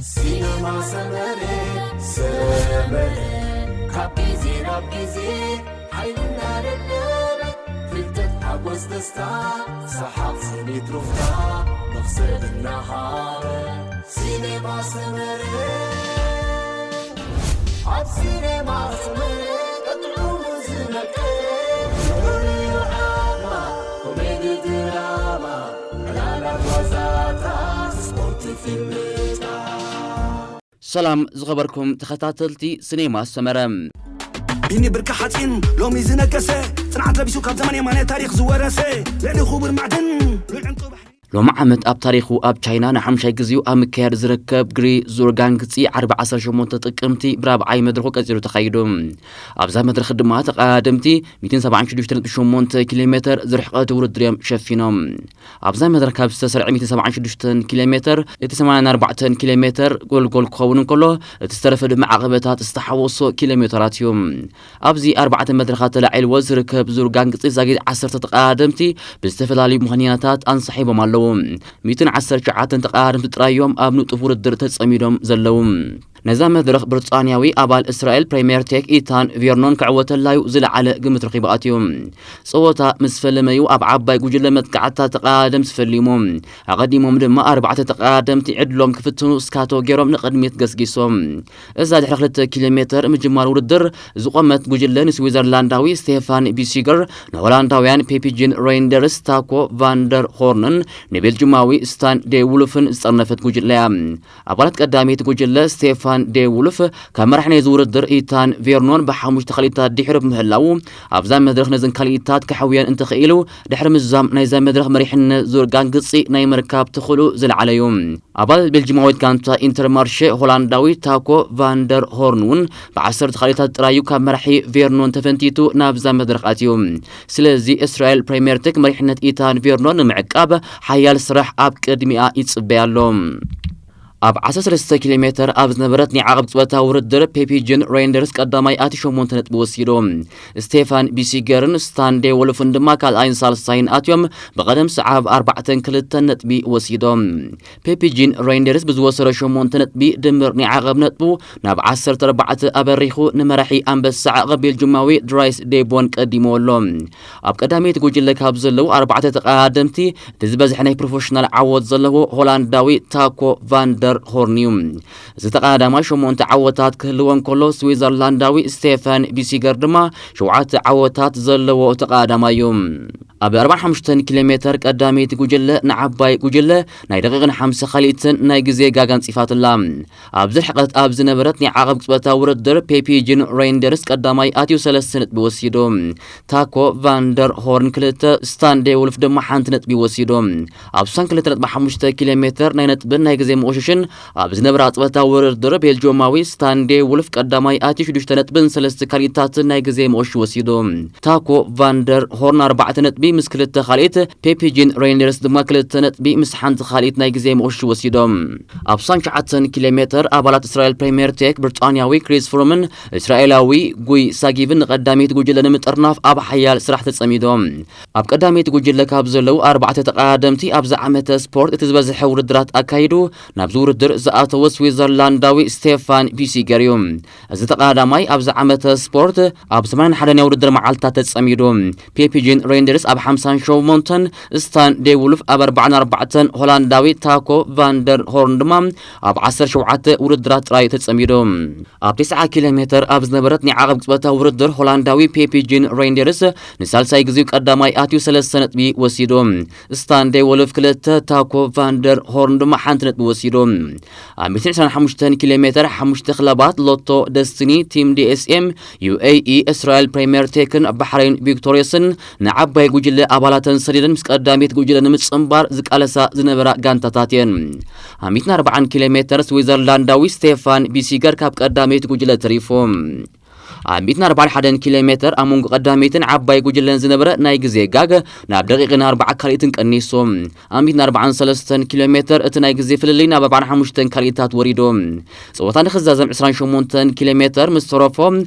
ሲነማ ሰመረ፣ ሰመረ፣ ካብ ግዜ ናብ ግዜ ሓይሉ እናደለበ፣ ፍልጠት፣ ሓጎስ፣ ደስታ፣ ሰሓቕ፣ ስኒት፣ ሩፍታ፣ መኽሰብ እናሃበ፣ ሲነማ ሰመረ። ኣብ ሲነማ ሰመረ ጥዑሙ ዝነቀ፣ ፍቕሪ፣ ዓድማ፣ ኮሜዲ፣ ድራማ፣ ዕላላት፣ ዋዛታት፣ ስፖርት፣ ፊልምታት። ሰላም ዝኸበርኩም ተኸታተልቲ ሲኔማ ሰመረ። ቢኒ ብርካ ሓፂን ሎሚ ዝነገሰ፣ ፅንዓት ለቢሱ ካብ ዘመን የማነ ታሪኽ ዝወረሰ፣ ልዕሊ ክቡር ማዕድን ሉል ዕንቁ ባሕሪ። ሎሚ ዓመት ኣብ ታሪኹ ኣብ ቻይና ንሓምሻይ ግዜኡ ኣብ ምክያድ ዝርከብ ግሪ ዙር ጋንግፂ ዓርቢ ዓሰርተ ሸሞንተ ጥቅምቲ ብራብዓይ መድረኹ ቀፂሉ ተኻይዱ። ኣብዛ መድረኽ ድማ ተቐዳደምቲ ሚእትን ሰብዓን ሽዱሽተ ነጥቢ ሸሞንተ ኪሎ ሜተር ዝርሕቐት ውድድር እዮም ሸፊኖም። ኣብዛ መድረኽ ካብ ዝተሰርዐ ሚእትን ሰብዓን ሽዱሽተ ኪሎ ሜተር፣ እቲ ሰማንያን ኣርባዕተን ኪሎ ሜተር ጎልጎል ክኸውን እንከሎ፣ እቲ ዝተረፈ ድማ ዓቐበታት ዝተሓወሶ ኪሎ ሜተራት እዩ። ኣብዚ ኣርባዕተ መድረኻት ተላዒልዎ ዝርከብ ዙር ጋንግፂ ዛጊት ዓሰርተ ተቐዳደምቲ ብዝተፈላለዩ ምኽንያታት ኣንሳሒቦም ኣለዉ። ሚእትን ዓሰርተ ትሽዓተን ተቐዳደምቲ ጥራይ እዮም ኣብ ንጡፍ ውድድር ተጸሚዶም ዘለዉ። ነዛ መድረኽ ብሪጣንያዊ ኣባል እስራኤል ፕሬምየር ቴክ ኢታን ቬርኖን ክዕወተላዩ ዝለዓለ ግምት ረኺቡ ኣትዩ። ጸወታ ምስ ፈለመዩ ኣብ ዓባይ ጉጅለ መጥቃዕታ ተቐዳደምቲ ፈሊሙ። ኣቐዲሞም ድማ ኣርባዕተ ተቐዳደምቲ ዕድሎም ክፍትኑ ስካቶ ገይሮም ንቕድሚት ገስጊሶም። እዛ ድሕሪ ክልተ ኪሎ ሜተር ምጅማር ውድድር ዝቖመት ጉጅለ ንስዊዘርላንዳዊ ስቴፋን ቢሲገር፣ ንሆላንዳውያን ፔፒጂን ሬንደርስ፣ ታኮ ቫንደር ሆርንን ንቤልጅማዊ ስታን ዴ ውልፍን ዝጠርነፈት ጉጅለ እያ። ኣባላት ቀዳመይቲ ጉጅለ ስቴፋን ዴ ውልፍ ካብ መራሕ ናይዚ ውድድር ኢታን ቬርኖን ብሓሙሽተ ካልኢታት ድሒሩ ብምህላዉ ኣብዛ መድረኽ ነዘን ካልኢታት ከሕውየን እንተኽኢሉ ድሕሪ ምዝዛም ናይዛ መድረኽ መሪሕነት ዙር ጋንግፂ ናይ ምርካብ ትኽእሉ ዝለዓለ እዩ። ኣባል ቤልጅማዊት ጋንታ ኢንተርማርሼ ሆላንዳዊ ታኮ ቫንደር ሆርን እውን ብዓሰርተ ካልኢታት ጥራዩ ካብ መራሒ ቬርኖን ተፈንቲቱ ናብዛ መድረኽ ኣትዩ። ስለዚ እስራኤል ፕሬምየር ቴክ መሪሕነት ኢታን ቬርኖን ንምዕቃብ ሓያል ስራሕ ኣብ ቅድሚኣ ይጽበያ ኣሎ። ኣብ ዓሰርተ ሰለስተ ኪሎ ሜተር ኣብ ዝነበረት ናይ ዓቐብ ቅጽበታዊ ውድድር ፔፒ ጂን ሬንደርስ ቀዳማይ ኣትዩ ሸሞንተ ነጥቢ ወሲዱ። ስቴፋን ቢሲገርን ስታን ዴ ወልፍን ድማ ካልኣይን ሳልሳይን ኣትዮም ብቐደም ሰዓብ ኣርባዕተን ክልተን ነጥቢ ወሲዶም። ፔፒ ጂን ሬንደርስ ብዝወሰዶ ሸሞንተ ነጥቢ ድምር ናይ ዓቐብ ነጥቡ ናብ ዓሰርተ ኣርባዕተ ኣበሪኹ ንመራሒ ኣንበሳ ዓቐብ ቤልጁማዊ ድራይስ ዴቦን ቀዲሞ ኣሎ። ኣብ ቀዳመይቲ ጉጅለ ካብ ዘለዉ ኣርባዕተ ተቐዳደምቲ እቲ ዝበዝሐ ናይ ፕሮፌሽናል ዓወት ዘለዎ ሆላንዳዊ ታኮ ቫንደር ሆርን እዩ። እዚ ተቐዳዳማይ ሸሞንተ ዓወታት ክህልዎ እንከሎ ስዊዘርላንዳዊ ስቴፋን ቢሲገር ድማ ሸውዓተ ዓወታት ዘለዎ ተቐዳዳማይ እዩ። ኣብ ኣርባዓን ሓሙሽተን ኪሎ ሜተር ቀዳመይቲ ጉጅለ ንዓባይ ጉጅለ ናይ ደቂቕን ሓምሳ ካልኢትን ናይ ግዜ ጋጋ ኣንጺፋትላ። ኣብዚ ርሕቀት ኣብ ዝነበረት ናይ ዓቐብ ቅጽበታዊ ውድድር ፔፒ ጂን ሬንደርስ ቀዳማይ ኣትዩ ሰለስተ ነጥቢ ወሲዱ። ታኮ ቫንደር ሆርን ክልተ፣ ስታን ዴ ውልፍ ድማ ሓንቲ ነጥቢ ወሲዱ። ኣብ ስሳን ክልተ ነጥቢ ሓሙሽተ ኪሎ ሜተር ናይ ነጥብን ናይ ግዜ መቑሽሽን ኣብ ዝነበረ ቅጽበታዊ ውድድር ቤልጅዮማዊ ስታን ዴ ውልፍ ቀዳማይ ኣትዩ ሽዱሽተ ነጥብን ሰለስተ ካልኢታትን ናይ ግዜ መቑሽሽ ወሲዱ። ታኮ ቫንደር ሆርን ኣርባዕተ ነጥቢ ምስ ክልተ ካልኢት፣ ፔፒ ጂን ሬንደርስ ድማ ክልተ ነጥቢ ምስ ሓንቲ ካልኢት ናይ ግዜ መቑሽሽ ወሲዶም። ኣብ ስሳን ትሽዓተን ኪሎ ሜተር ኣባላት እስራኤል ፕሬምየር ቴክ ብሪጣንያዊ ክሪስ ፍሩምን እስራኤላዊ ጉይ ሳጊቭን ንቀዳመይቲ ጉጅለ ንምጥርናፍ ኣብ ሓያል ስራሕ ተጸሚዶም። ኣብ ቀዳመይቲ ጉጅለ ካብ ዘለዉ ኣርባዕተ ተቐዳደምቲ ኣብዚ ዓመተ ስፖርት እቲ ዝበዝሐ ውድድራት ኣካይዱ ናብዚ ውድድር ዝኣተወ ስዊዘርላንዳዊ ስቴፋን ቢሲገር እዩ። እዚ ተቐዳዳማይ ኣብዚ ዓመተ ስፖርት ኣብ ሰማንያን ሓደን ናይ ውድድር መዓልትታት ተጸሚዱ። ፔፒ ጂን ሬንደርስ ኣብ ሓምሳን ሸሞንተን፣ ስታን ዴ ውልፍ ኣብ ኣርባዓን ኣርባዕተን፣ ሆላንዳዊ ታኮ ቫንደር ሆርን ድማ ኣብ ዓሰርተ ሸውዓተ ውድድራት ጥራይ ተጸሚዱ። ኣብ ተስዓ ኪሎ ሜተር ኣብ ዝነበረት ናይ ዓቐብ ቅጽበታዊ ውድድር ሆላንዳዊ ፔፒ ጂን ሬንደርስ ንሳልሳይ ግዜኡ ቀዳማይ ኣትዩ ሰለስተ ነጥቢ ወሲዱ። ስታን ዴ ወልፍ ክልተ፣ ታኮ ቫንደር ሆርን ድማ ሓንቲ ነጥቢ ወሲዱ። ኣብ ሚእትን ዕስራን ሓሙሽተን ኪሎ ሜተር ሓሙሽተ ክለባት ሎቶ ደስቲኒ፣ ቲም ዲ ኤስ ኤም፣ ዩ ኤ ኢ፣ እስራኤል ፕሬምየር ቴክን ባሕሬን ቪክቶሪየስን ንዓባይ ጉጅለ ኣባላተን ሰዲደን ምስ ቀዳሚት ጉጅለ ንምጽንባር ዝቃለሳ ዝነበራ ጋንታታት እየን። ኣብ ሚእትን ኣርባዓን ኪሎ ሜተር ስዊዘርላንዳዊ ስቴፋን ቢሲገር ካብ ቀዳሚት ጉጅለ ተሪፉ። ኣብ ሚእትን ኣርባዓን ሓደን ኪሎ ሜተር ኣብ መንጎ ቀዳመይትን ዓባይ ጉጅለን ዝነበረ ናይ ግዜ ጋግ ናብ ደቂቕን ኣርባዓ ካልኢትን ቀኒሱ። ኣብ ሚእትን ኣርባዓን ሰለስተን ኪሎ ሜተር እቲ ናይ ግዜ ፍልልይ ናብ ኣርባዓን ሓሙሽተን ካልኢታት ወሪዱ። ጸወታ ንኽዛዘም ዕስራን ሸሞንተን ኪሎ ሜተር ምስ ተረፎ፣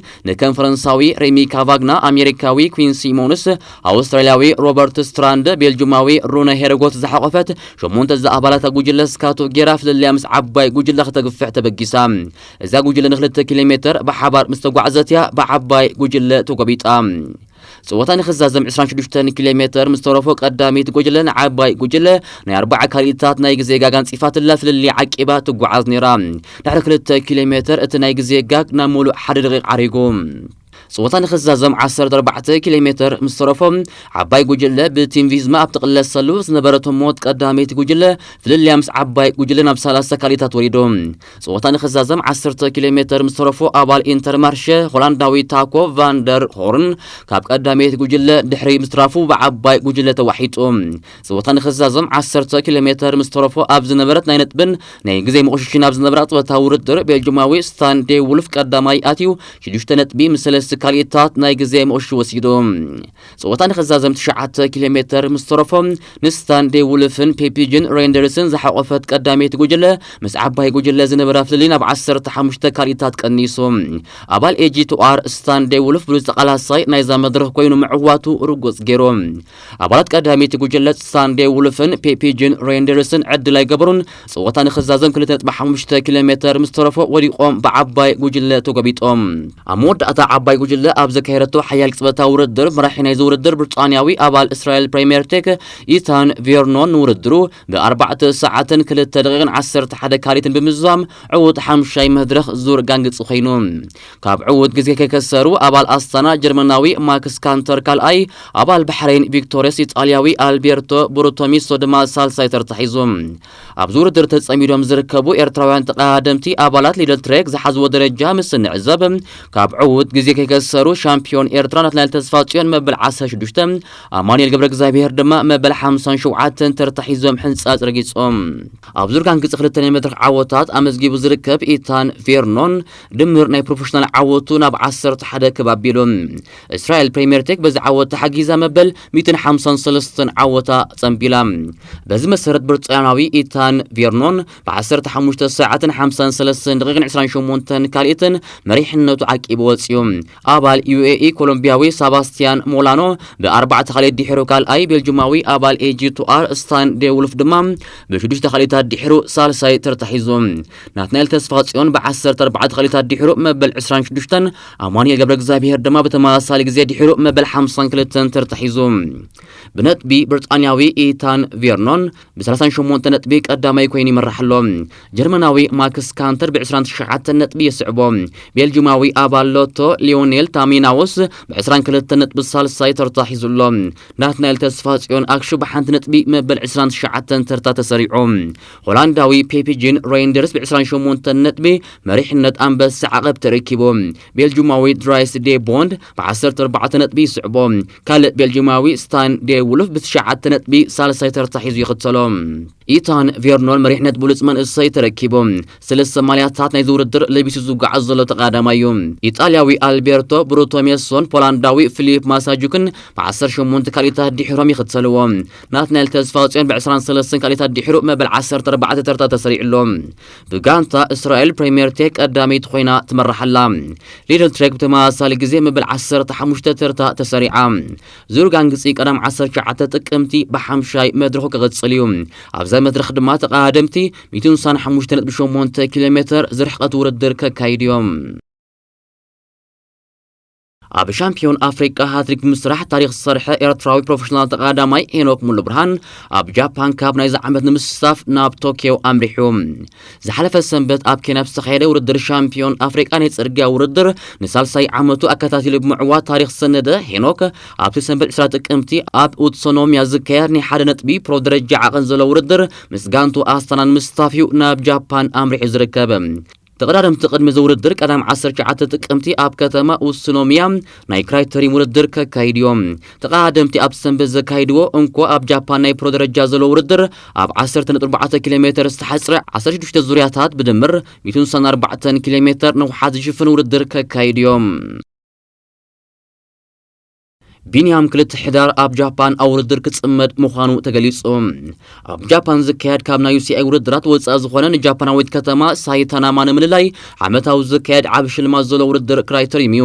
ንከም ፈረንሳዊ ሬሚ ካቫግና፣ ኣሜሪካዊ ኩዊን ሲሞንስ፣ ኣውስትራልያዊ ሮበርት ስትራንድ፣ ቤልጁማዊ ሩነ ሄርጎት ዝሓቖፈት ሸሞንተ ዝኣባላታ ጉጅለ ስካቶ ጌራ ፍልልያ ምስ ዓባይ ጉጅለ ከተግፍሕ ተበጊሳ። እዛ ጉጅለ ንክልተ ኪሎ ሜተር ብሓባር ምስ ተጓዕዘት እያ ብዓባይ ጉጅለ ተጎቢጣ። ጸወታ ንኽዛዘም ዕስራን ሽዱሽተን ኪሎ ሜተር ምስ ተረፎ ቀዳመይቲ ጉጅለ ንዓባይ ጉጅለ ናይ ኣርባዓ ካልኢታት ናይ ግዜ ጋግ ኣንጺፋትላ ፍልልይ ዓቂባ ትጓዓዝ ነይራ። ድሕሪ ክልተ ኪሎ ሜተር እቲ ናይ ግዜ ጋግ ናብ ምሉእ ሓደ ደቂቕ ዓሪጉ። ጸወታ ንኽዛዘም ዓሰርተ ኣርባዕተ ኪሎ ሜተር ምስ ተረፎ ዓባይ ጉጅለ ብቲም ቪዝማ ኣብ ትቕለሰሉ ዝነበረቶ ሞት ቀዳመይቲ ጉጅለ ፍልልያ ምስ ዓባይ ጉጅለ ናብ ሰላሳ ካልኢታት ወሪዱ። ጸወታ ንኽዛዘም ዓሰርተ ኪሎ ሜተር ምስ ተረፎ ኣባል ኢንተርማርሸ ሆላንዳዊ ታኮ ቫንደር ሆርን ካብ ቀዳመይቲ ጉጅለ ድሕሪ ምስትራፉ ብዓባይ ጉጅለ ተዋሒጡ። ጸወታ ንኽዛዘም ዓሰርተ ኪሎ ሜተር ምስ ተረፎ ኣብ ዝነበረት ናይ ነጥብን ናይ ግዜ መቑሽሽን ኣብ ዝነበራ ጸወታ ውድድር ቤልጅማዊ ስታን ዴ ውልፍ ቀዳማይ ኣትዩ ሽዱሽተ ነጥቢ ምስ ሰለስተ ካልኢታት ናይ ግዜ መቑሽሽ ወሲዱ። ጸወታ ንኽዛዘም ትሽዓተ ኪሎ ሜተር ምስ ተረፎ ንስታን ዴ ውልፍን ፔፒጅን ሬንደርስን ዝሓቆፈት ቀዳመይቲ ጉጅለ ምስ ዓባይ ጉጅለ ዝነበራ ፍልልይ ናብ ዓሰርተ ሓሙሽተ ካልኢታት ቀኒሱ። ኣባል ኤጂ ቱ ኣር ስታን ዴ ውልፍ ብሉጽ ተቓላሳይ ናይዛ መድረኽ ኮይኑ ምዕዋቱ ርጉጽ ገይሩ። ኣባላት ቀዳመይቲ ጉጅለ ስታን ዴ ውልፍን ፔፒጅን ሬንደርስን ዕድል ኣይገበሩን። ጸወታ ንኽዛዘም ክልተ ነጥቢ ሓሙሽተ ኪሎ ሜተር ምስ ተረፎ ወዲቖም ብዓባይ ጉጅለ ተጎቢጦም። ኣብ መወዳእታ ዓባይ ጉጅለ ኣብ ዘካየደቶ ሓያል ቅጽበታዊ ውድድር መራሒ ናይዚ ውድድር ብሪጣንያዊ ኣባል እስራኤል ፕሪምየር ቴክ ኢታን ቬርኖን ንውድድሩ ብኣርባዕተ ሰዓትን ክልተ ደቂቕን ዓሰርተ ሓደ ካልኢትን ብምዝዛም ዕዉት ሓምሻይ መድረኽ ዙር ጋንግጺ ኮይኑ። ካብ ዕዉት ግዜ ከይከሰሩ ኣባል ኣስታና ጀርመናዊ ማክስ ካንተር ካልኣይ፣ ኣባል ባሕሬን ቪክቶሪየስ ኢጣልያዊ ኣልቤርቶ ብሩቶሚሶ ድማ ሳልሳይ ተርታ ሒዙ። ኣብዚ ውድድር ተጸሚዶም ዝርከቡ ኤርትራውያን ተቐዳደምቲ ኣባላት ሊደል ትሬክ ዝሓዝዎ ደረጃ ምስ እንዕዘብ፣ ካብ ዕዉት ግዜ ከይከሰሩ ሻምፒዮን ኤርትራ ናትናኤል ተስፋጽዮን መበል ዓሰርተ ሽዱሽተ፣ ኣማኑኤል ገብረ እግዚኣብሔር ድማ መበል ሓምሳን ሸውዓተን ተርታ ሒዞም ሕንጻጽ ረጊጾም። ኣብ ዙር ጋንግጺ ክልተ ናይ መድረኽ ዓወታት ኣመዝጊቡ ዝርከብ ኢታን ቬርኖን ድምር ናይ ፕሮፌሽናል ዓወቱ ናብ ዓሰርተ ሓደ ክብ ኣቢሉ። እስራኤል ፕሪምየር ቴክ በዚ ዓወት ተሓጊዛ መበል ሚእትን ሓምሳን ሰለስተን ዓወታ ጸንቢላ። በዚ መሰረት ብሪጣንያዊ ኢታን ቬርኖን ብዓሰርተ ሓሙሽተ ሰዓትን ሓምሳን ሰለስተን ደቂቕን ዕስራን ሸሞንተን ካልኢትን መሪሕነቱ ዓቂቡ ወጺኡ። ኣባል ዩ ኤ ኢ ኮሎምቢያዊ ሳባስቲያን ሞላኖ ብኣርባዕተ ካልኢት ድሒሩ ካልኣይ፣ ቤልጅማዊ ኣባል ኤ ጂ ቱ ኣር ስታን ዴ ውልፍ ድማ ብሽዱሽተ ካልኢታት ድሒሩ ሳልሳይ ተርታ ሒዙ። ናትናኤል ተስፋጽዮን ብዓሰርተ ኣርባዕተ ካልኢታት ድሒሩ መበል ዕስራን ሽዱሽተን፣ ኣማኑኤል ገብረ እግዚኣብሔር ድማ ብተመሳሳሊ ግዜ ድሒሩ መበል ሓምሳን ክልተን ተርታ ሒዙ። ብነጥቢ ብሪጣንያዊ ኢታን ቬርኖን ብሰላሳን ሸሞንተ ነጥቢ ቀዳማይ ኮይኑ ይመርሕ ኣሎ። ጀርመናዊ ማክስ ካንተር ብዕስራን ትሽዓተን ነጥቢ ይስዕቦ። ቤልጅማዊ ኣባል ሎቶ ሊዮኔል ታሚናውስ ብዕስራን ክልተን ነጥቢ ሳልሳይ ተርታ ሒዙ ኣሎ። ናትናኤል ተስፋጽዮን ኣክሹ ብሓንቲ ነጥቢ መበል ዕስራን ትሽዓተን ተርታ ተሰሪዑ። ሆላንዳዊ ፔፒ ጂን ሬንደርስ ብዕስራን ሸሞንተን ነጥቢ መሪሕነት ኣንበሳ ዓቐብ ተረኪቡ። ቤልጁማዊ ድራይስ ዴ ቦንድ ብዓሰርተ ኣርባዕተ ነጥቢ ይስዕቦ። ካልእ ቤልጁማዊ ስታን ዴ ውልፍ ብትሽዓተ ነጥቢ ሳልሳይ ተርታ ሒዙ ይኽተሎ። ኢታን ቬርኖን መሪሕነት ብሉጽ መንእሰይ ተረኪቡ። ሰለስተ ማልያታት ናይዚ ውድድር ለቢሱ ዝጓዓዝ ዘሎ ተቐዳዳማይ እዩ። ኢጣልያዊ ኣልቤርቶ ብሩቶ ሜሶን ፖላንዳዊ ፊሊፕ ማሳጁክን ብዓሰርተ ሸሞንተ ካልኢታት ድሒሮም ይኽተልዎ። ናትናኤል ተስፋጽዮን ብዕስራን ሰለስተን ካልኢታት ድሒሩ መበል ዓሰርተ ኣርባዕተ ተርታ ተሰሪዑ ኣሎ። ብጋንታ እስራኤል ፕሪምየር ቴክ ቀዳመይቲ ኮይና ትመርሕ ኣላ። ሊድል ትሬክ ብተመሳሳሊ ግዜ መበል ዓሰርተ ሓሙሽተ ተርታ ተሰሪዓ። ዙር ጋንግጺ ቀዳም ዓሰርተ ትሽዓተ ጥቅምቲ ብሓምሻይ መድረኹ ክቕጽል እዩ። ኣብዛ መድረኽ ድማ ተቐዳደምቲ ሚእትን ስሳን ሓሙሽተ ነጥቢ ሸሞንተ ኪሎ ሜተር ዝርሕቀት ውድድር ከካይዱ እዮም። ኣብ ሻምፒዮን ኣፍሪቃ ሃትሪክ ብምስራሕ ታሪኽ ዝሰርሐ ኤርትራዊ ፕሮፌሽናል ተቐዳዳማይ ሄኖክ ሙሉ ብርሃን ኣብ ጃፓን ካብ ናይዚ ዓመት ንምስታፍ ናብ ቶኪዮ ኣምሪሑ። ዝሓለፈ ሰንበት ኣብ ኬንያ ብዝተኻየደ ውድድር ሻምፒዮን ኣፍሪቃ ናይ ጽርግያ ውድድር ንሳልሳይ ዓመቱ ኣከታቲሉ ብምዕዋት ታሪኽ ዝሰነደ ሄኖክ፣ ኣብቲ ሰንበት ዕስራ ጥቅምቲ ኣብ ኡትሶኖሚያ ዝካየድ ናይ ሓደ ነጥቢ ፕሮ ደረጃ ዓቐን ዘሎ ውድድር ምስ ጋንቱ ኣስታናን ምስታፍ እዩ ናብ ጃፓን ኣምሪሑ ዝርከብ። ተቐዳደምቲ ቅድሚ እዚ ውድድር ቀዳም ዓሰርተ ትሽዓተ ጥቅምቲ ኣብ ከተማ ኡስኖሚያ ናይ ክራይተሪም ውድድር ከካይዱ እዮም። ተቐዳደምቲ ኣብ ሰንበት ዘካይድዎ እንኮ ኣብ ጃፓን ናይ ፕሮ ደረጃ ዘሎ ውድድር ኣብ ዓሰርተ ነጥቢ ኣርባዕተ ኪሎ ሜተር ዝተሓጽረ ዓሰርተ ሽዱሽተ ዙርያታት ብድምር ሚእትን ስሳን ኣርባዕተን ኪሎ ሜተር ንውሓት ዝሽፍን ውድድር ከካይዱ እዮም። ቢንያም ክልተ ሕዳር ኣብ ጃፓን ኣብ ውድድር ክጽመድ ምዃኑ ተገሊጹ። ኣብ ጃፓን ዝካየድ ካብ ናይ ዩ ሲ ኣይ ውድድራት ወጻኢ ዝኾነ ንጃፓናዊት ከተማ ሳይታናማ ንምልላይ ዓመታዊ ዝካየድ ዓቢ ሽልማት ዘሎ ውድድር ክራይተሪም እዩ።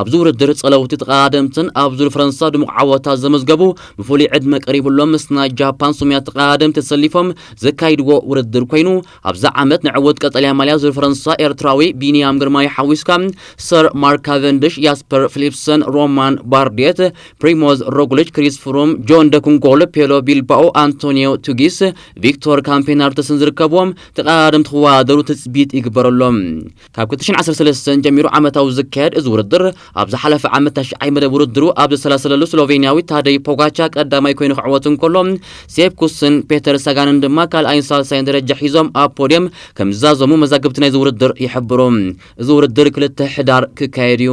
ኣብዚ ውድድር ጸለውቲ ተቐዳደምትን ኣብ ዙር ፈረንሳ ድሙቕ ዓወታት ዘመዝገቡ ብፍሉይ ዕድመ ቀሪብሎም ምስ ናይ ጃፓን ስሙያት ተቐዳደምቲ ተሰሊፎም ዘካይድዎ ውድድር ኮይኑ፣ ኣብዛ ዓመት ንዕውት ቀጠልያ ማልያ ዙር ፈረንሳ ኤርትራዊ ቢንያም ግርማይ ሓዊስካ ሰር ማርክ ካቨንድሽ፣ ያስፐር ፊሊፕሰን፣ ሮማን ባርዴት፣ ፕሪሞዝ ሮግሊች፣ ክሪስ ፍሩም፣ ጆን ደኩንጎል፣ ፔሎ ቢልባኦ፣ ኣንቶኒዮ ቱጊስ፣ ቪክቶር ካምፔናርተስን ዝርከብዎም ተቐዳደምቲ ክወዳደሩ ትጽቢት ይግበረሎም። ካብ ክልተ ሽሕን ዓሰርተ ሰለስተን ጀሚሩ ዓመታዊ ዝካየድ እዚ ውድድር፣ ኣብ ዝሓለፈ ዓመት ታሽዓይ መደብ ውድድሩ ኣብ ዘሰላሰለሉ ስሎቬንያዊ ታደይ ፖጋቻ ቀዳማይ ኮይኑ ክዕወት እንከሎ፣ ሴፕ ኩስን ፔተር ሳጋንን ድማ ካልኣይን ሳልሳይን ደረጃ ሒዞም ኣብ ፖድየም ከም ዝዛዘሙ መዛግብቲ ናይዚ ውድድር ይሕብሩ። እዚ ውድድር ክልተ ሕዳር ክካየድ እዩ።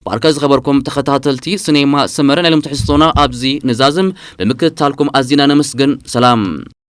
ባርከ ዝኸበርኩም ተኸታተልቲ ሲኔማ ሰመረ፣ ናይ ሎም ትሕዝቶና ኣብዚ ንዛዝም። ብምክትታልኩም ኣዚና ነመስግን። ሰላም።